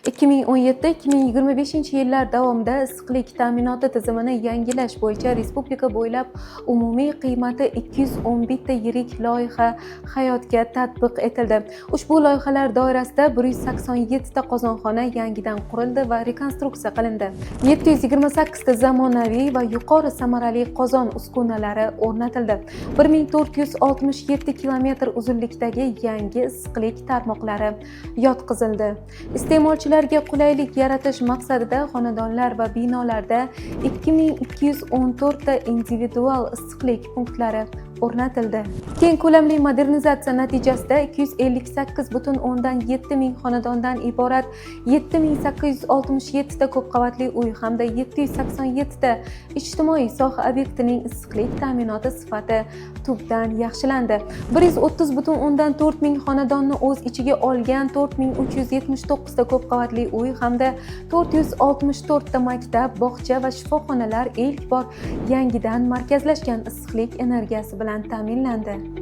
2017-2025 yillar davomida issiqlik ta'minoti tizimini yangilash bo'yicha respublika bo'ylab umumiy qiymati 211 ta yirik loyiha hayotga tatbiq etildi. Ushbu loyihalar doirasida 187 ta qozonxona yangidan qurildi va rekonstruksiya qilindi. 728 ta zamonaviy va yuqori samarali qozon uskunalari o'rnatildi. 1467 kilometr uzunlikdagi yangi issiqlik tarmoqlari yotqizildi. Iste'molchilarga qulaylik yaratish maqsadida xonadonlar va binolarda 2214 ta individual issiqlik punktlari o'rnatildi. Keng ko'lamli modernizatsiya natijasida 258,7 ming xonadondan iborat 7867 ta ko'p qavatli uy hamda 787 ta ijtimoiy soha obyektining issiqlik ta'minoti sifati tubdan yaxshilandi. 130,4 ming xonadonni o'z ichiga olgan 4379 ta ko'p qavatli uy hamda 464 ta maktab, bog'cha va shifoxonalar ilk bor yangidan markazlashgan issiqlik energiyasi bilan ta'minlandi.